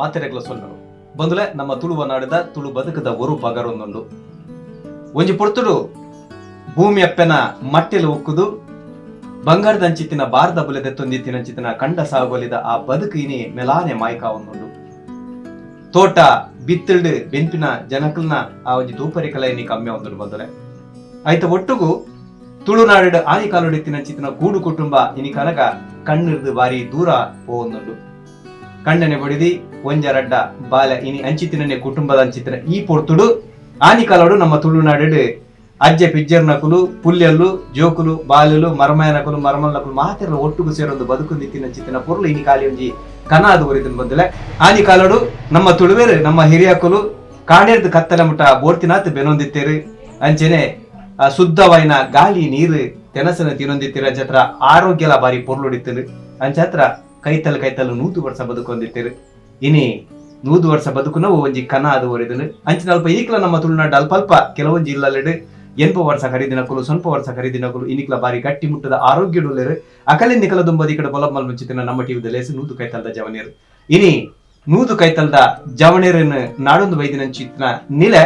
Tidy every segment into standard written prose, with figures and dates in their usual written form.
ಮಾತೆರೆಗ್ಲ ಸೊಲ್ಲರು ಬಂದುಲೆ ನಮ್ಮ ತುಳುವ ನಾಡಿದ ತುಳು ಬದುಕದ ಒರು ಪಗರೊಂದುಂಡು. ಒಂಜಿ ಪೊರ್ತುಡು ಭೂಮಿ ಅಪ್ಪೆನ ಮಟ್ಟೆಲು ಉಕ್ಕುದು ಬಂಗಾರದಂಚಿತ್ತಿನ ಬಾರ್ದ ಬುಲೆ ದೆತ್ತೊಂದಿತ್ತಿನಂಚಿತ್ತಿನ ಕಂಡ ಸಾಗೋಲಿದ ಆ ಬದುಕು ಇನಿ ಮೆಲಾನೆ ಮಾಯ್ಕ ಒಂದುಂಡು. ತೋಟ ಬಿತ್ತಿಲ್ಡ್ ಬೆನ್ಪಿನ ಜನಕಲ್ನ ಆ ಒಂಜಿ ತೂಪರಿಕಲ ಇನಿ ಕಮ್ಮಿ ಒಂದುಂಡು ಬಂದುಲೆ. ಆಯ್ತ ಒಟ್ಟುಗು ತುಳುನಾಡು ಆದಿ ಕಾಲೊಡಿತ್ತಿನಂಚಿತ್ತಿನ ಕೂಡು ಕುಟುಂಬ ಇನಿ ಕನಕ ಕಣ್ಣಿರ್ದು ಬಾರಿ ದೂರ ಪೋವೊಂದುಂಡು. ಕಣ್ಣನೆ ಬಡಿದಿ ಒಂಜರಡ್ಡ ಬಾಲೆ ಇನಿ ಅಂಚಿತಿನನೆ ಕುಟುಂಬದ ಅಂಚಿತಿನ ಈ ಪೊರ್ತುಡು ಆನಿ ಕಾಲೋಡು ನಮ್ಮ ತುಳುನಾಡು ಅಜ್ಜೆ ಪಿಜ್ಜರ್ನಕುಲು ಪುಲ್ಯಲ್ಲು ಜೋಕುಲು ಬಾಲೆಲು ಮರಮಯನಕುಲು ಮರಮಲ್ಲಕುಲು ಮಾತೆರ್ಲ ಒಟ್ಟುಗು ಸೇರೊಂದು ಬದುಕುಂದಿತ್ತಿನ ಚಿತ್ತಿನ ಪೊರ್ಲು ಇನಿ ಕಾಲಿ ಒಂಜಿ ಕನ ಅದು ಒರಿದಿನ ಬಂದಲೆ. ಆನಿ ಕಾಲೋಡು ನಮ್ಮ ತುಳುವೆರು ನಮ್ಮ ಹಿರಿಯಕುಲು ಕಾಡೇರ್ದು ಕತ್ತಲೆ ಮುಟ ಬೋರ್ತಿನಾತ್ ಬೆನೊಂದಿತ್ತೇರು. ಅಂಚೆನೆ ಆ ಶುದ್ಧವಾಯಿನ ಗಾಳಿ ನೀರು ತೆನಸನ ತಿನ್ನೊಂದಿತ್ತೀರ. ಅಂಚತ್ರ ಆರೋಗ್ಯಲ ಬಾರಿ ಪೊರ್ಲುಡಿತ್ತರು. ಅಂಚತ್ರ ಕೈತಲ್ ಕೈತಲ್ 100 ವರ್ಷ ಬದುಕೊಂದಿತ್ತೀರು. ಇನಿ 100 ವರ್ಷ ಬದುಕುನವು ಒಂಜಿ ಕನ ಅದು ಒರಿದನು. ಅಂಚಿನ ಅಲ್ಪ ಈಕ್ಲ ನಮ್ಮ ತುಳುನಾಡು ಅಲ್ಪ ಅಲ್ಪ ಕೆಲವೊಂಜಿ ಇಲ್ಲಲೆಡು 80 ವರ್ಷ ಖರೀದಿನಕುಲು 1 ವರ್ಷ ಖರೀದಿನಕುಲು ಇನಿಕ್ಲ ಬಾರಿ ಗಟ್ಟಿ ಮುಟ್ಟದ ಆರೋಗ್ಯಡುಲ್ಲೆರು. ಅಕಲೆ ನಿಕಲ ದುಂಬದಿ ಕಡೆ ಬೊಲಬ್ ಮಲ್ಮುಂಚಿತಿನ ನಮ್ಮ ಟಿವಿದ ಲೇಸು 100 ಕೈತಲ್ದ ಜವನೇರು. ಇನಿ 100 ಕೈತಲ್ದ ಜವನೇರನ್ನು ನಾಡೊಂದು ವೈದಿನಂಚಿತ್ತಿನ ನಿಲೆ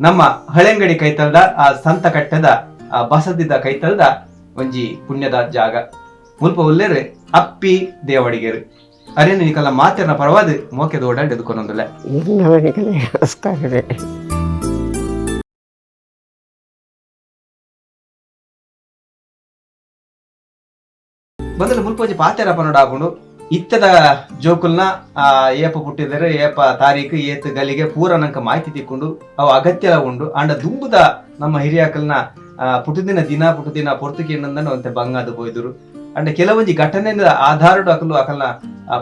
ನಮ್ಮ ಹಳೆಂಗಡಿ ಕೈತಲ್ದ ಆ ಸಂತ ಕಟ್ಟದ ಆ ಬಸದಿದ್ದ ಕೈತಲ್ದ ಒಂಜಿ ಪುಣ್ಯದ ಜಾಗ ಮುಲ್ಪ ಉಲ್ಲೇರು ಅಪ್ಪಿ ದೇವಡಿಗೆರು. ಅರೇನು ನಿಕಲ ಮಾತೆರ್ನ ಪರವಾದ ಮೋಕೆ ದೋಡ ಎದುಕೊಂದೊಂದುಲ್ಲೆ. ನಮಸ್ಕಾರ. ಬಂದ್ರೆ ಮುಲ್ಪ ಒಂಜಿ ಪಾತೆರ ಪನ್ನಡ ಆಪುಂಡು. ಇತ್ತದ ಜೋಕುಲ್ನ ಆ ಏಪ ಪುಟ್ಟಿದರೆ ಏಪ ತಾರೀಕು ಏತ್ ಗಲಿಗೆ ಪೂರ ನಂಕ ಮಾಹಿತಿ ತಿಕ್ಕೊಂಡು ಅವು ಅಗತ್ಯ ಉಂಡು. ಅಂಡ ದುಂಬುದ ನಮ್ಮ ಹಿರಿಯಾಕಲ್ನ ಪುಟ್ಟುದಿನ ದಿನ ಪುಟ್ಟುದಿನ ಪೊರ್ತುಕಿ ಒಂತೆ ಬಂಗಾದ ಪೋಯ್ದುರು. ಅಂಡ ಕೆಲವೊಂಜಿ ಘಟನೆಯ ಆಧಾರಡು ಅಕಲು ಅಕಲ್ನ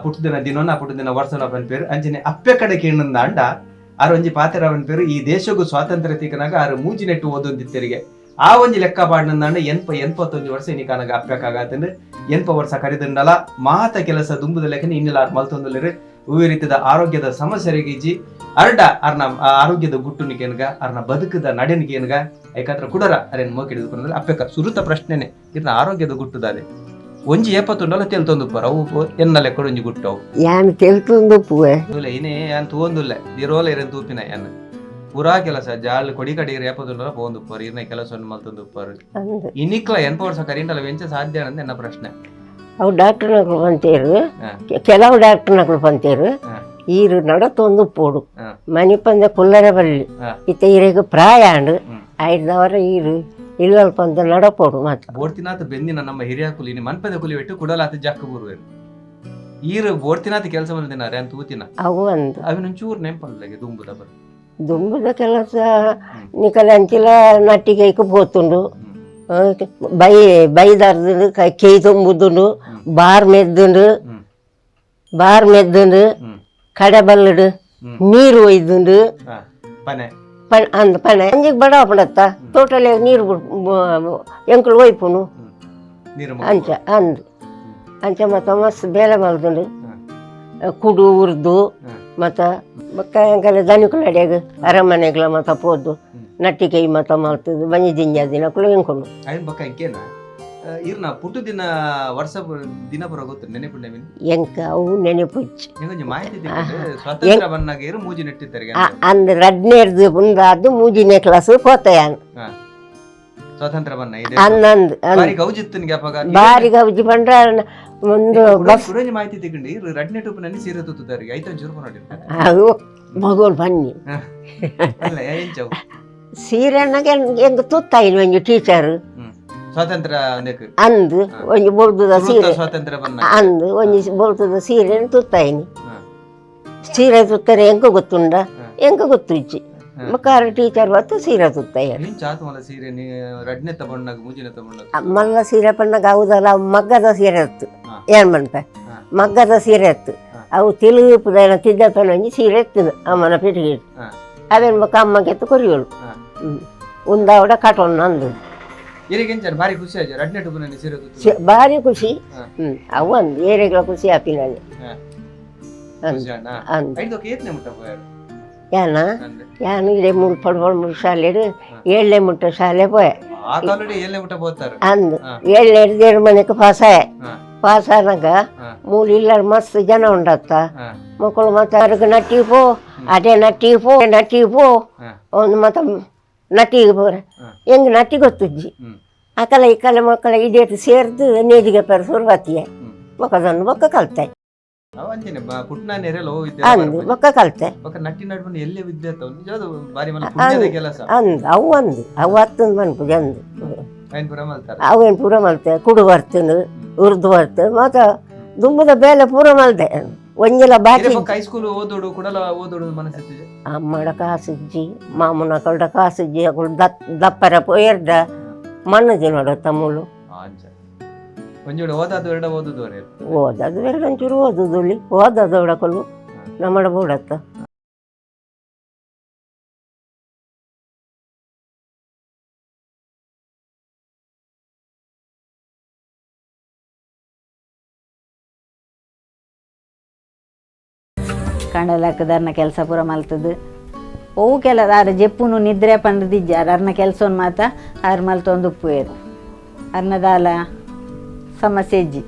ಪುಟ್ಟುದಿನ ದಿನನ ಪುಟ್ಟುದಿನ ವರ್ಷನ ಪನ್ಪೇರು. ಅಂಚನೆ ಅಪ್ಪೆ ಕಡೆ ಕೇಣಂದ ಅಂಡ ಆರು ಒಂಜಿ ಪಾತೆರ ಪನ್ಪೇರು. ಈ ದೇಶಕ್ಕೂ ಸ್ವಾತಂತ್ರ್ಯ ತಿಕ್ಕನಾಗ ಆರು ಮೂಜಿ ನೆಟ್ಟು ಓದೊಂದಿತ್ತೆರಿಗೆ ಆ ಒಂಜಿ ಲೆಕ್ಕ ಪಾಡ್ನಂದಾಂಡ 81 ವರ್ಷ ಇನಿಕಾನಗ ಅಪ್ಪೆಕಾಗತ್ತಂಡು 80 ವರ್ಷ ಕರಿದಂಡಲ ಮಾತ ಕೆಲಸ ದುಂಬುದ ಲೆಕ್ಕನೆ ಇನ್ನೆಲ್ಲ ಮಲ್ತೊಂದುಲ್ಲೆರು. ಹೂವೆ ರೀತಿದ ಆರೋಗ್ಯದ ಸಮಸ್ಯೆಗೆ ಅರ್ಡ ಅರ್ನ ಆರೋಗ್ಯದ ಗುಟ್ಟುನಿಕೇನ್ಗ ಅರ್ನ ಬದುಕದ ನಡೆನಿಕೇನ್ಗ ಏಕಾತ್ರ ಕುಡರ ಅರೇನ್ ಮೋಕಿಡಿದುಕೊಂಡ್ರೆ ಅಪ್ಪೆಕ ಸುರುತ ಪ್ರಶ್ನೆನೆ ಇರ್ನ ಆರೋಗ್ಯದ ಗುಟ್ಟುದಾದೆ ಒಂಜಿ ಏಪತ್ತುಂಡಲ ತೆಲ್ತೊಂದುಪ್ಪರ ಅವು ಎನ್ನ ಲೆಕ್ಕಡು ಒಂಜಿ ಗುಟ್ಟವು. ಯಾನ್ ತೆಲ್ತೊಂದುಪ್ಪುವೆ. ಇನೇ ಯಾನ್ ತೂವೊಂದುಲ್ಲೆ ದಿರೋಲ ಇರೇನ್ ತೂಪಿನ ಯಾನ್ ಪೂರಾ ಕೆಲಸ ಜಾಲ್ ಕೊಡಿ ಕಡಿ ಏಪತ್ತುಂಡಲ ಪೋವೊಂದುಪ್ಪರು ಇರ್ನ ಕೆಲಸವನ್ನು ಮಲ್ತೊಂದುಪ್ಪರು. ಇನಿಕ್ಲ 80 ವರ್ಷ ಕರಿಂಡಲ ವೆಂಚ ಸಾಧ್ಯ ಅನ್ನೋದು ಎನ್ನ ಪ್ರಶ್ನೆ. ಅವು ಡಾಕ್ಟರ್ನಕುಲು ಪಂತೇರು, ಕೆಲವು ಡಾಕ್ಟರ್ನಕುಲು ಪಂತೇರು ಈರು ನಡತೊಂದು ಪೋಡು ಮನಿಪಂದ ಕುಲ್ಲರೆ ಬಲ್ಲಿ ಇತ್ತ ಈರೆಗ್ ಪ್ರಾಯ ಆಂಡ್ ಐಡ್ದವರ ಈರು ಇಲ್ಲಲ್ಪ ಅಂತ ನಡಪೋಡು ಮಾತ್ರ. ಬೋರ್ತಿನಾಥ ಬೆಂದಿನ ನಮ್ಮ ಹಿರಿಯ ಕುಲಿ ಇನಿ ಮನ್ಪದ ಕುಲಿ ಬೆಟ್ಟು ಕುಡಲಾತ ಜಕ್ಕ ಬೂರುವೆರು. ಈರು ಬೋರ್ತಿನಾಥ ಕೆಲಸ ಬಂದಿನ ಅಂತ ತೂತಿನ. ಅವು ಒಂದು ಅವಿನೊಂಚೂರು ನೆಂಪಲ್ಲಗೆ ದುಂಬುದ ಬರ್ ದುಂಬುದ ಕೆಲಸ ನಿಕಲ ಅಂಚಿಲ ನಟ್ಟಿಗೈಕ್ ಪೋತುಂಡು ಬೈ ಬೈದಾರ್ದು ಕೆಯ್ ತುಂಬುದುಂಡು ಬಾರ್ ಮೆದ್ದುಂಡು ಬಾರ್ ಮೆದ್ದುಂಡು ಕಡೆ ಬಲ್ಲಡು ನೀರು ಒಯ್ದುಂಡು. ಪನೆ ಅಂದ್ ಪನೆ ಅಂಜಿಗ್ ಬಡ ಪಡತ್ತ ತೋಟಲೆ ನೀರು ಎಂಕುಲು ಒಯ್ಪುನು ಅಂಚ ಅಂದ್ ಅಂಚ ಮತ್ತ ಮಸ್ತ್ ಬೇಲೆ ಮಲ್ದುಂಡು ಕುಡು ಉರ್ದು ಮತ್ತ ಬೊಕ್ಕ ಎಂಕಲೆ ದನಿಕುಲಡೆಗ್ ಅರಮನೆಗ್ಲ ಮತ್ತ ಪೋದು ನಟ್ಟಿಕೈ ಮತ ಮಲ್ತದು ಬಂಜಿ ದಿಂಜ ದಿನಕುಲು ಎಂಕುಲು. ಐನ್ ಬೊಕ್ಕ ಇಂಕೇನ ಇರ್ನ ಪುಟ್ಟು ದಿನ ವರ್ಷ ದಿನ ಪೂರ ಗೊತ್ತು ನೆನಪುಂಡೆ ಮೀನ್? ಎಂಕ ಅವು ನೆನಪುಚ್ಚಿ. ಎಂಕೊಂಜಿ ಮಾಹಿತಿ ತಿಕ್ಕಿಂಡು ಸ್ವಾತಂತ್ರ್ಯ ಬನ್ನಾಗ ಇರು ಮೂಜಿ ನೆಟ್ಟಿತ್ತರಿಗೆ. ಅಂದ್ ರಡ್ನೇರ್ದು ಉಂದಾದ್ದು ಮೂಜಿನೇ ಕ್ಲಾಸ್ ಪೋತಯಾನ್. ಸ್ವಾತಂತ್ರ್ಯ ಬನ್ನ ಇದೆ ಅಂದಂದ್ ಬಾರಿ ಗೌಜಿತ್ತು ಅಪ್ಪಗ. ಬಾರಿ ಗೌಜಿ ಪಂಡ್ರ ಒಂದು ಬಸ್ ಕುಡೊಂಜಿ ಮಾಹಿತಿ ತಿಕ್ಕಿಂಡು ಇರು ರಡ್ನೇ ಟೂಪಿನಲ್ಲಿ ಸೀರೆ ತುತ್ತುದಾರಿಗೆ ಐತೊಂದು ಚೂರು ನೋಡಿ. ಅವು ಮಗೋಲ್ ಬನ್ನಿ. ಅಲ್ಲ ಎಂಚವು? ಸೀರೆ ಎಂಕ್ ತುತ್ತಾಯಿನ ಒಂಜಿ ಟೀಚರ್. ಸ್ವಾತಂತ್ರ್ಯ ಅಂದೆಕ್ ಅಂದ್ ಒಂಜಿ ಬೊಲ್ದುದ ಸೀರೆ. ಸ್ವಾತಂತ್ರ್ಯ ಬನ್ನ ಅಂದ್ ಒಂಜಿ ಬೊಲ್ತುದ ಸೀರೆ ತುತ್ತಾಯಿನಿ. ಸೀರೆ ತುತ್ತಾರೆ ಎಂಕ ಗೊತ್ತುಂಡ ಎಂಕ ಗೊತ್ತುಜ್ಜಿ ಬೊಕ್ಕ ಟೀಚರ್ ಬತ್ತು ಸೀರೆ ತುತ್ತಾಯ. ಚಾತು ಮಲ್ಲ ಸೀರೆ ರಡ್ನೆ ತಗೊಂಡಾಗ ಮೂಜಿನೆ ತಗೊಂಡಾಗ. ಮಲ್ಲ ಸೀರೆ ಪಣ್ಣಗ ಹೌದಲ್ಲ, ಅವು ಮಗ್ಗದ ಸೀರೆ ಇತ್ತು. ಏನ್ ಮನ್ಪೆ ಮಗ್ಗದ ಸೀರೆ ಇತ್ತು. ಅವು ತೆಲುಪುದ ತಿದ್ದಪ್ಪನ ಒಂಜಿ ಸೀರೆ ಇತ್ತು ಅಮ್ಮನ ಪೆಟ್ಟಿಗೆ. ಅವೇನ್ ಬೊಕ್ಕ ಅಮ್ಮಗೆತ್ತು ಕೊರಿಯೋಳು ಉಂದಾವಡ ಕಟೋಣ ಅಂದು. ಬಾರಿ ಖುಷಿ ಆಯ್ತು ರಡ್ನೆ ಟುಬುನಲ್ಲಿ ಸೀರೆ ತುತ್ತು. ಬಾರಿ ಖುಷಿ. ಅವು ಒಂದು ಏರೆಗಳ ಖುಷಿ ಆಪಿನಲ್ಲಿ. ಯಾನ ಯಾನು ಇಡೇ ಮೂರು ಪಡ್ಬಾಳು ಮೂರು ಶಾಲೆ ಏಳನೇ ಮುಟ್ಟ ಶಾಲೆ ಪೋಯೆ. ಅಂದು ಏಳನೇ ದೇವ್ರ ಮನೆಗೆ ಪಾಸ್ ಆಯ. ಪಾಸ್ ಆನಾಗ ಮೂಲು ಇಲ್ಲ ಮಸ್ತ್ ಜನ ಉಂಡತ್ತ. ಮಕ್ಕಳು ಮತ್ತೆ ಅವ್ರಿಗೆ ನಟ್ಟಿ ಪೋ, ಅದೇ ನಟ್ಟಿ ಪೋ, ನಟ್ಟಿ ಪೋ. ಒಂದು ಮತ್ತೆ ನಟ್ಟಿಗೆ ಪೋರೆ ಹೆಂಗೆ ನಟ್ಟಿ ಗೊತ್ತುಜ್ಜಿ. ಅಕಲ ಈ ಕಲೆ ಮಕ್ಕಳ ಇಡೇಟ್ ಸೇರ್ದು ನೇಜಿಗೆ ಪೆರ ಸುರುವತಿಯ ಬೊಕ್ಕದನ್ನು ಬೊಕ್ಕ ಕಲ್ತೆ. ಅಂದು ಬೊಕ್ಕ ಕಲ್ತೆ. ಅಂದು ಅವು ಅಂದು ಅವು ಹತ್ತೊಂದು ಮನ್ಪುಜಿ ಅಂದು ಅವೇನು ಪೂರ ಮಲ್ತೆ. ಕುಡು ಬರ್ತನು, ಉರ್ದು ಬರ್ತು, ಮಾತ ದುಂಬುದ ಬೇಲೆ ಪೂರ ಮಲ್ತೆ. ಒಂಜೆಲ ಬಾಕಿ. ಅಮ್ಮಡ ಕಾಸುಜ್ಜಿ, ಮಾಮೂನ ಕಲ್ಡ ಕಾಸುಜ್ಜಿ. ಅಕುಲು ದಪ್ಪರ ಪೋಯರ್ದ ಮಣ್ಣು ತಿನ್ನೋಡು ತಮ್ಮುಲು. ಓದದು ಎರಡೊಂಚೂರು ಓದುದುಲಿ, ಓದದವಡಕಲು ನಮ್ಮಡ ಬೋಡತ್ತ. ಕಂಡಲಕ್ಕದರ್ನ ಕೆಲಸ ಪೂರ ಮಲ್ತದು. ಅವು ಕೆಲ ಆರು ಜೆಪ್ಪುನು ನಿದ್ರೆ ಪಂಡದಿಜ್ಜ. ಅರ್ನ ಕೆಲಸವನ್ನು ಮಾತ ಆರು ಮಲ್ತೊಂದು ಉಪ್ಪುವೇರು. ಅರ್ನದಾಲ ಸಮಸ್ಯೆ ಇಜ್ಜಿ.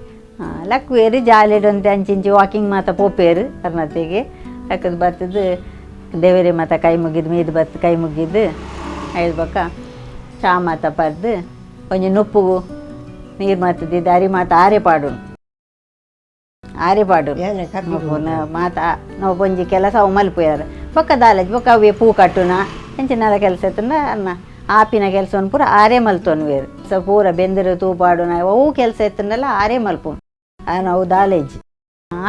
ಲಕ್ಕುವೇರು ಜಾಲಿಡೊಂತೆ ಅಂಚಿಂಚಿ ವಾಕಿಂಗ್ ಮಾತ ಪೋಪೇರು. ಅರ್ನತೆಗೆ ಲಕ್ಕದು ಬರ್ತದೆ. ದೇವರೇ ಮಾತ ಕೈ ಮುಗಿದು, ಮೀದು ಬತ್ತು ಕೈ ಮುಗಿದು ಐದು ಬೊಕ್ಕ ಚಾ ಮಾತ ಪರ್ದು ಒಂಜಿ ನುಪ್ಪುಗು ನೀರು ಮಾತದಿದ್ದು ಅರಿ ಮಾತ ಆರೆ ಪಾಡುನು, ಆರೆ ಪಾಡುನು ಮಾತ. ನಾವು ಒಂಜಿ ಕೆಲಸ ಅವು ಮಲ್ಪುಯಾರ. ಬೊಕ್ಕ ದಾಲಜ್ ಬೊಕ್ಕ ಅವೇ ಪೂ ಕಟ್ಟುನ ಎಂಚಿನಾಲ ಕೆಲಸ ಇತ್ತಂಡ ಅನ್ನ ಆಪಿನ ಕೆಲಸವನ್ನು ಪೂರ ಆರೇ ಮಲ್ತೊನ್ವೇರು. ಸೊ ಪೂರ ಬೆಂದರು ತೂಪಾಡುನ ಅವು ಕೆಲಸ ಇತ್ತಂಡಲ್ಲ ಆರೇ ಮಲ್ಪುನು. ನಾವು ದಾಲೇಜ್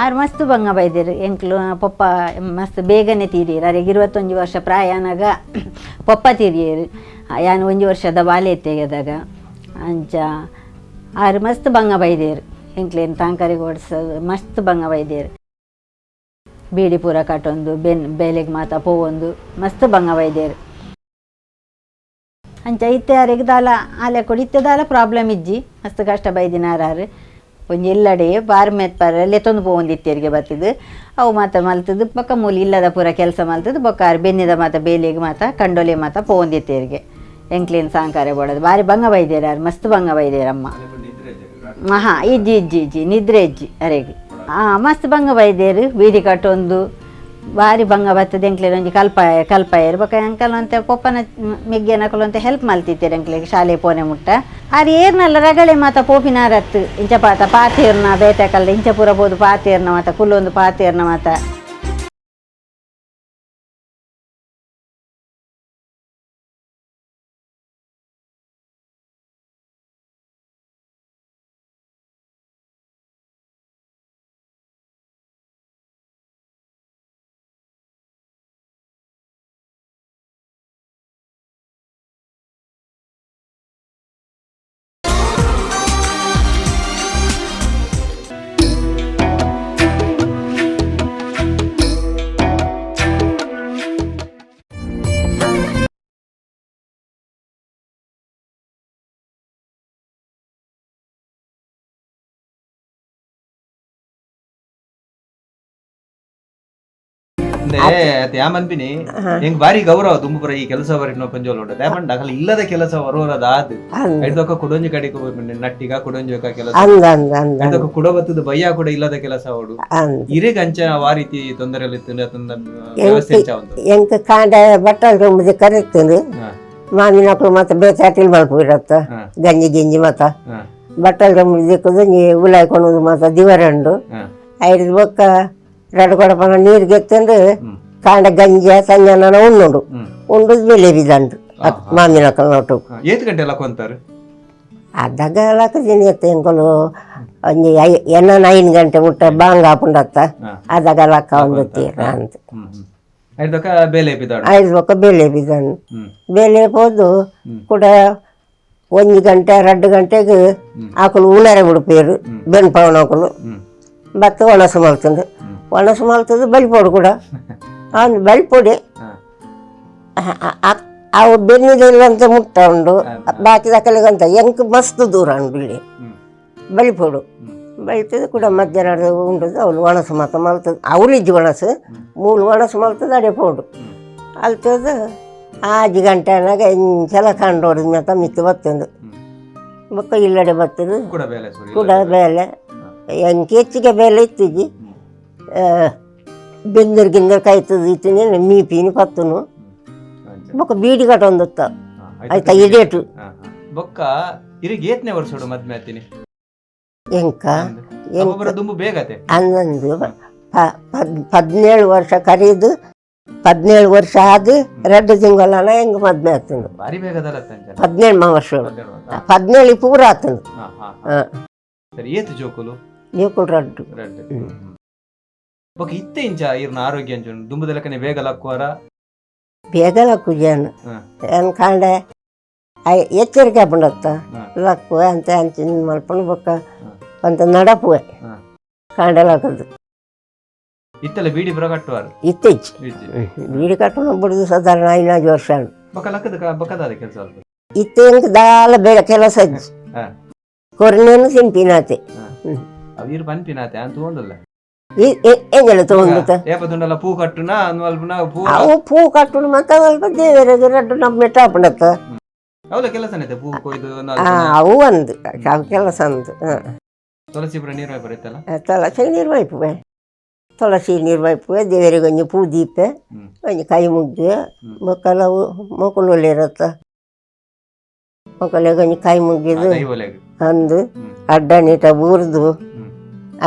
ಆರು ಮಸ್ತ್ ಬಂಗ ಬೈದಿರು. ಎಂಕ್ಲು ಪೊಪ್ಪ ಮಸ್ತ್ ಬೇಗನೆ ತೀರಿಯರು. ಅರೆಗೆ 21 ವರ್ಷ ಪ್ರಾಯನಾಗ ಪೊಪ್ಪ ತೀರಿಯರು. ಯಾನ್ ಒಂಜಿ ವರ್ಷದ ಬಾಲೆ ತೆಗೆದಾಗ ಅಂಚ ಆರು ಮಸ್ತ್ ಬಂಗ ಬೈದೇರು. ಎಂಕ್ಲೇನು ತಾಂಕರಿಗೆ ಓಡಿಸ ಮಸ್ತ್ ಬಂಗ ಬೈದೇರು. ಬೀಡಿ ಪೂರ ಕಟ್ಟೊಂದು ಬೆನ್ ಬೇಲೆಗೆ ಮಾತ ಪೋವೊಂದು ಮಸ್ತ್ ಬಂಗ ಬೈದೇರು. ಅಂಚ ಇತ್ತೆ ಆರೆಗ್ ದಾಲ ಆಲೆ ಕೊಡಿ ಇತ್ತೆ ದಾಲ ಪ್ರಾಬ್ಲಮ್ ಇಜ್ಜಿ. ಮಸ್ತ್ ಕಷ್ಟ ಬೈದಿನಾರು. ಒಂಜಿ ಎಲ್ಲಡೆ ಬಾರ್ ಮೆತ್ಪಾರ ಲೆತ್ತೊಂದು ಪೋವೊಂದಿತ್ತೆರಿಗೆ ಬತ್ತಿದ್ದು. ಅವು ಮಾತ ಮಲ್ತದ್ದು. ಬೊಕ್ಕ ಮೂಲಿ ಇಲ್ಲದ ಪೂರ ಕೆಲಸ ಮಲ್ತದ್ದು. ಬೊಕ್ಕ ಆರು ಬೆನ್ನಿದ ಮಾತ ಬೇಲೆಗೆ ಮಾತ ಕಂಡೋಲೆ ಮಾತ ಪೋವೊಂದಿತ್ತೇರಿಗೆ. ಎಂಕ್ಲೇನ್ ಸಾಂಕಾರೆ ಬೋಡದು ಬಾರಿ ಬಂಗ ಬೈದೇರು. ಮಸ್ತ್ ಬಂಗ ಬೈದೇರಮ್ಮ. ಹಾಂ, ಇಜ್ಜಿ ಇಜ್ಜಿ ಇಜ್ಜಿ, ನಿದ್ರೆ ಇಜ್ಜಿ ಅರೆಗೆ. ಹಾಂ, ಮಸ್ತ್ ಬಂಗ ಬೈದೇರು. ಬೀಡಿ ಕಟ್ಟೊಂದು ಬಾರಿ ಬಂಗ ಬರ್ತದೆ. ಎಂಕ್ಲೇನ್ ಒಂಜಿ ಕಲ್ಪಾಯರು. ಬೊಕ್ಕ ಅಂಕಲ್ ಅಂತ ಪೊಪ್ಪನ ಮೆಗ್ಗೆನಕಲು ಅಂತ ಹೆಲ್ಪ್ ಮಲ್ತಿತ್ತಾರೆ ಎಂಕ್ಲೆಗ್ ಶಾಲೆ ಪೋನೆ ಮುಟ್ಟ. ಆರು ಏರ್ನಲ್ಲ ರಗಳೆ ಮಾತ ಪೋಪಿನಾರತ್ತು. ಇಂಚ ಪಾತ ಪಾತೇರ್ನ ಬೇತೆ ಕಲ್ಲ ಇಂಚ ಪೂರ ಪೋದು ಪಾತೇರ್ನ ಮಾತ ಕುಲ್ಲೊಂದು ಪಾತೇರ್ನ ಮಾತ. ಯಾಮನ್ಪಿನಿ ಹೆಂಗ್ ಬಾರಿ ಗೌರವ ದುಂಬುಪುರ ಈ ಕೆಲಸ ಬರಿ ಪಂಜೋಲ್ ಉಂಟು ದ್ಯಾಪಂಡ ಅಕಲ್ ಇಲ್ಲದ ಕೆಲಸ ವರೋರದ ಆದ್ ಐದೊಕ್ಕ ಕುಡೊಂಜಿ ಕಡೆಗೆ ನಟ್ಟಿಗ ಕುಡೊಂಜಿ ಕೆಲಸ ಐದೊಕ್ಕ ಕುಡ ಬತ್ತದ ಬಯ್ಯ ಕೂಡ ಇಲ್ಲದ ಕೆಲಸ ಅವಡು ಇರೆಗ್ ಅಂಚ ಆ ರೀತಿ ತೊಂದರೆ ವ್ಯವಸ್ಥೆ ಎಂಕ್ ಕಾಂಡ ಬಟ್ಟಲ್ ತುಂಬುದು ಕರೆಕ್ತಂದು ಮಾಮಿನಕ್ಳು ಮತ್ತೆ ಬೇತಾಟಿಲ್ ಮಲ್ಪು ಇರತ್ತ ಗಂಜಿ ಗಿಂಜಿ ಮತ ಬಟ್ಟಲ್ ತುಂಬುದು ದಿಕ್ಕದು ನೀ ಉಲಾಯ್ಕೊಳೋದು ಮಾತ ದಿವರಂಡು ಐದು ಬೊಕ್ಕ ರಡು ಕೊಡಪನ ನೀರು ಗೆತ್ತಂದು ಕಾಂಡ ಗಂಜಿ ಸಂಜಾನ ಉಣ್ಣುಂಡು ಉಂಡು ಬೆಲೆ ಬಿದಂಡು ಮಾಮಿನಕ್ಕಲ್ ನೋಟು. ಏತ್ ಗಂಟೆ ಲಕ್ಕೊಂತಾರೆ? ಅದಾಗ ಲಕ್ಕದಿನಿ ಎತ್ತ ಎಂಕುಲು ಒಂಜಿ ಎನ್ನ 9 ಗಂಟೆ ಮುಟ್ಟ ಬಾಂಗ ಆಪುಂಡತ್ತ ಅದಾಗ ಲಕ್ಕ ಒಂದು ತೀರ ಅಂತ. ಬೇಲೆ ಐದು ಬೊಕ್ಕ ಬೇಲೆ ಬಿದಂಡು ಬೇಲೆ ಪೋದು ಕೂಡ 1 ಗಂಟೆ 2 ಗಂಟೆಗೆ ಆಕಲು ಉಣರೆ ಬಿಡ್ಪೇರು ಬೆನ್ ಪವನಕಲು ಬತ್ತ ಒಣಸು ಮಲ್ತಂದು ಒಣಸು ಮಲ್ತದ್ದು ಬಲಿಪೊಡು ಕೂಡ ಅವ್ನು ಬಲಿಪೊಡಿ ಅವು ಬೆನ್ನಿದೆಲ್ಲಂತ ಮುಟ್ಟ ಉಂಡು ಬಾಕಿ ದಕ್ಕಲಿಗಂತ ಎಂಕ್ ಮಸ್ತ್ ದೂರ ಉಂಡು ಇಲ್ಲಿ ಬಲಿಪೊಡು ಬಳಿತದ ಕೂಡ ಮಧ್ಯಾಹ್ನ ಉಂಡದು ಅವಳು ಒಣಸು ಮಾತ ಮಲ್ತದ ಅವಳು ಇಜ್ಜಿ ಒಣಸು ಮೂಲು ಒಣಸು ಮಲ್ತದ ಅಡೆ ಪೋಡು ಅಲ್ತದ 5 ಗಂಟೆ ಅನ್ನಾಗ ಇಂಚಲ ಕಂಡೋಡಿದ ಮಾತ ಮಿತ್ತು ಬತ್ತಂದು ಬೊಕ್ಕ ಇಲ್ಲಡೆ ಬತ್ತದು ಕೂಡ ಬೇಲೆ ಕೂಡ ಬೇಲೆ. ಎಂಕ್ ಹೆಚ್ಚಿಗೆ ಬೇಲೆ ಇತ್ತಿಜಿ. ಬೆಂದರ್ ಗಿಂದರ್ ಕಾಯ್ತದ ಇತ್ತಿನಿ, ಮೀಪಿನಿ ಪತ್ತುನು. ಅಂಚ. ಬೊಕ್ಕ ಬೀಡಿ ಕಟ್ಟೊಂದಿತ್ತ. ಆಯ್ತಾ. ಆಯ್ತಾ ಇಡೇಟು. ಬೊಕ್ಕ ಇರಿಗೆ ಏತ್ನೆ ವರ್ಷೋಡು ಮದ್ಮೆ ಆತೀನಿ? ಎಂಕ? ಒಬ್ಬೊಬ್ಬರ ದುಂಬು ಬೇಗತೆ. ಅನ್ನೊಂದು 17 ವರ್ಷ ಕರೀದು, 17 ವರ್ಷ ಆದು 2 ತಿಂಗಳನ ಹೆಂಗೆ ಮದ್ಮೆ ಆಗ್ತದೆ. ಭಾರಿ ಬೇಗದಲ್ಲ ಅಂಚ. 17 ವರ್ಷ. 17 ವರ್ಷ. 17 ಪೂರ ಆತನು. ಹಾ, ಹಾ, ಹಾ. ಹಾಂ. ಸರಿ, ಏತು ಜೋಕುಲು? ನೀವು ರಡ್ಡು. ರಡ್ಡು. ಬೊಕ್ಕ ಇತ್ತೆ ಇಂಚ ಇರ್ನ ಆರೋಗ್ಯ ಅಂಚ ದುಂಬುದ ಲೆಕ್ಕನೆ ಬೇಗ ಲಕ್ಕುವಾರ? ಬೇಗ ಲಕ್ಕು ಜನ. ಏನ್ ಕಾಂಡೆ ಎಚ್ಚರಿಕೆ ಆಪುಂಡತ್ತ. ಲಕ್ಕುವೆ ಅಂತ ಅಂಚಿನ ಮಲ್ಪುಂಡು ಬೊಕ್ಕ ಅಂತ ನಡಪುವೆ. ಕಾಂಡೆ ಲಕ್ಕದು. ಇತ್ತೆಲ್ಲ ಬೀಡಿ ಬರ ಕಟ್ಟುವಾರ? ಇತ್ತೀಚೆ ಇಜ್ಜಿ. ಬೀಡಿ ಕಟ್ಟುನ ಬಿಡುದು ಸಾಧಾರಣ 5 ವರ್ಷ ಆಂಡ್. ಬೊಕ್ಕ ಲಕ್ಕದ ಬೊಕ್ಕದಾದ ಕೆಲಸ ಅಲ್ಪ? ಇತ್ತೆ ಎಂಕ್ ದಾಲ ಬೇಗ ಕೆಲಸ ಇಜ್ಜಿ. ಕೊರ್ನೇನು ಸಿಂಪಿನಾತೆ. ಅವು ಇರ್ ಪನ್ಪಿನಾತೆ ಅಂತ ತಗೊಂಡಲ್ಲ. ಎಂಜಲ ತಗೊಂಡುತ್ತ? ಏಪ ದುಂಡಲ್ಲ ಪೂ ಕಟ್ಟುನ ಅನ್ವಲ್ಪನ ಪೂ. ಅವು ಪೂ ಕಟ್ಟುನು ಮತ್ತೆ ಅಲ್ಪ ದೇವರಿಗೆ ರಡ್ಡು ನಮ್ಮ ಮೆಟ್ಟ ಆಪುಂಡತ್ತ. ಅವಲ ಕೆಲಸನೈತೆ ಪೂ ಕೊಯ್ದು. ಅವು ಒಂದು ಅವು ಕೆಲಸ ಅಂದು. ತುಳಸಿ ಪುರ ನೀರು ಬರುತ್ತಲ್ಲ. ತುಳಸಿ ನೀರು ವೈಪುವೆ, ತುಳಸಿ ನೀರು ವೈಪುವೆ, ದೇವರಿಗೆ ಒಂಜಿ ಪೂ ದೀಪೆ. ಒಂಜಿ ಕೈ ಮುಗ್ದು ಮಕ್ಕಳವು ಮೊಕ್ಕಲು ಇರತ್ತ, ಮಕ್ಕಳಿಗೆ ಒಂಜಿ ಕೈ ಮುಗ್ಗಿದು. ದೈವಲೆಗ್. ಅಂದು ಅಡ್ಡ ನೀಟ ಬೂರ್ದು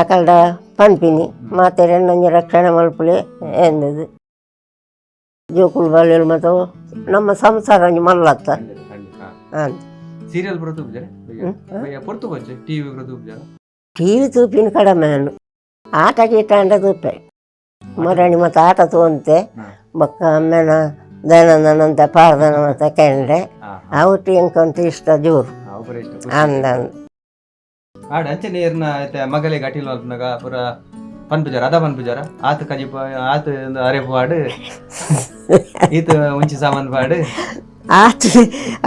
ಅಕಲ್ಡ ಪನ್ಪಿನಿ ಮಾತೆರೆನ್ ಒಂಜಿ ರಕ್ಷಣೆ ಮಲ್ಪುಲೆ ಎಂದದು. ಜೋಕುಲು ಬಾಲ್ಯಲು ಮತ್ತು ನಮ್ಮ ಸಂಸಾರ ಒಂಜಿ ಮಲ್ಲತ್ತ. ಖಂಡಿತ, ಖಂಡಿತ. ಅಂದ್. ಸೀರಿಯಲ್ ಪೂರ ತೂಪುಜಾರೆ? ಪೊರ್ತು ಬೊಚ್ಚೆ ಟಿವಿ ಪೂರ ತೂಪುಜಾರ? ಟಿವಿ ತೂಪಿನ ಕಡಿಮೆ. ನಾನು ಆಟ ಗೀಟ ಅಂಡ ತೂಪೆ ಮೊರಣಿ ಮತ್ತು ಆಟ ತೂಂತೆ. ಬೊಕ್ಕ ಅಮ್ಮೆನ ದನಂದನಂತ ಪಾರ್ದನ ಮತ್ತೆ ಕೆಂಡೆ. ಅವಟ್ಟು ಎಂಕಂತ ಇಷ್ಟ ಜೋರು. ಅವು ಪೂರ ಇಷ್ಟ. ಅಂದ ಅಂದ್. ಆಡ ಅಂಚೆ ನೀರ್ನ ಐತೆ ಮಗಲಿಗೆ ಅಟಿಲ್ ಮಲ್ಪುನಗ ಪೂರ ಪನ್ಪುಜಾರ ಅದ ಪನ್ಪುಜಾರ, ಆತ ಕಜಿಪ ಆತ ಅರೆಪು ಪಾಡು, ಈತ ಒಂಚಿ ಸಾಮಾನ್ ಪಾಡು. ಆತ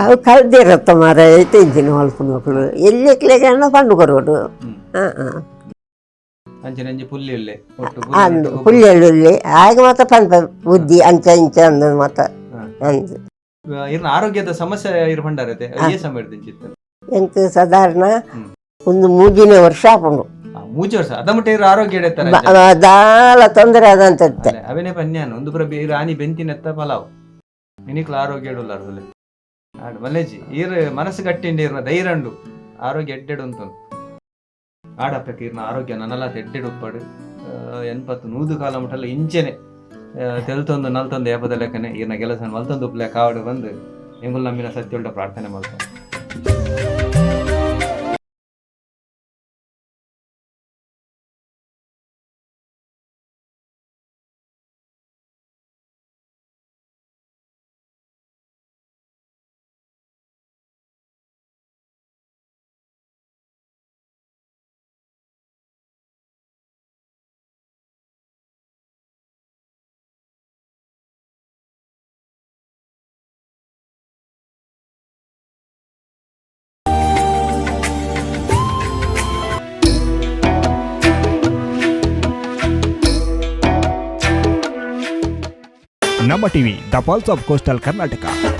ಅವು ಕಲ್ದಿರತ್ತ ಮಾರ ತಿಂತೀನಿ ಮಲ್ಪು ಮಕ್ಕಳು ಎಲ್ಲಿ ಪಂಡು ಕೊರೋಡು. ಹಾಂ ಹಾಂ. ಅಂಚನೆ ಅಂಚೆ ಪುಲ್ಲಿ ಇಲ್ಲೆ ಒಟ್ಟು. ಅಂದು ಪುಲ್ಲೆಳ್ಳುಳ್ಳಿ ಆಗ ಮಾತ್ರ ಪನ್ಪ ಬುದ್ಧಿ ಅಂಚ ಇಂಚ ಅಂದ ಮಾತ ಅಂದು. ಇರ್ನ ಆರೋಗ್ಯದ ಸಮಸ್ಯೆ ಇರ್ ಭಂಡಾರತೆ ಏ ಸಮಯ ಇರ್ದಿಂಚಿತ್ತು? ಎಂಕ್ ಸಾಧಾರಣ ಒಂದು ಮೂಜಿನೇ ವರ್ಷ ಆಪುಂಡು. ಮೂಜಿ ವರ್ಷ ಅದ ಮುಟ್ಟ ಇರ ಆರೋಗ್ಯ ಎಡೆತ್ತಾರೆ. ದಾಲ ತೊಂದರೆ ಆದಂತತ್ತೆ. ಅವೇನೆ ಪನ್ಯಾನ ಒಂದು ಪುರ ಇರ್ ಆನಿ ಬೆಂತಿನೆತ್ತ ಪಲಾವ್ ಇನಿಕ್ಲ ಆರೋಗ್ಯ ಇಡುಲ್ಲ ಅರ್ದಲೆ ಆಡ್ ಮಲ್ಲೇಜಿ ಈರ್ ಮನಸ್ಸು ಗಟ್ಟಿಂಡಿ ಇರ್ನ ಧೈರ್ಯಂಡು ಆರೋಗ್ಯ ಎಡ್ಡೆಡು ಅಂತ ಆಡಪ್ಪಕ್ಕೆ ಇರ್ನ ಆರೋಗ್ಯ ನನಲ ಎಡ್ಡೆಡು ಉಪ್ಪಾಡು 80 100 ಕಾಲ ಮುಟ್ಟಲ್ಲ ಇಂಚೆನೆ ತೆಲ್ತೊಂದು ನಲ್ತೊಂದು ಏಪದ ಲೆಕ್ಕನೆ ಈರ್ನ ಕೆಲಸ ಮಲ್ತೊಂದು ಉಪ್ಲೆ ಕಾವಡು ಬಂದು ಎಂಗುಲ್ ನಮ್ಮಿನ ಸತ್ಯೊಳ್ಳ ಪ್ರಾರ್ಥನೆ ಮಲ್ತೊಂದು. Namma TV, the pulse of coastal Karnataka.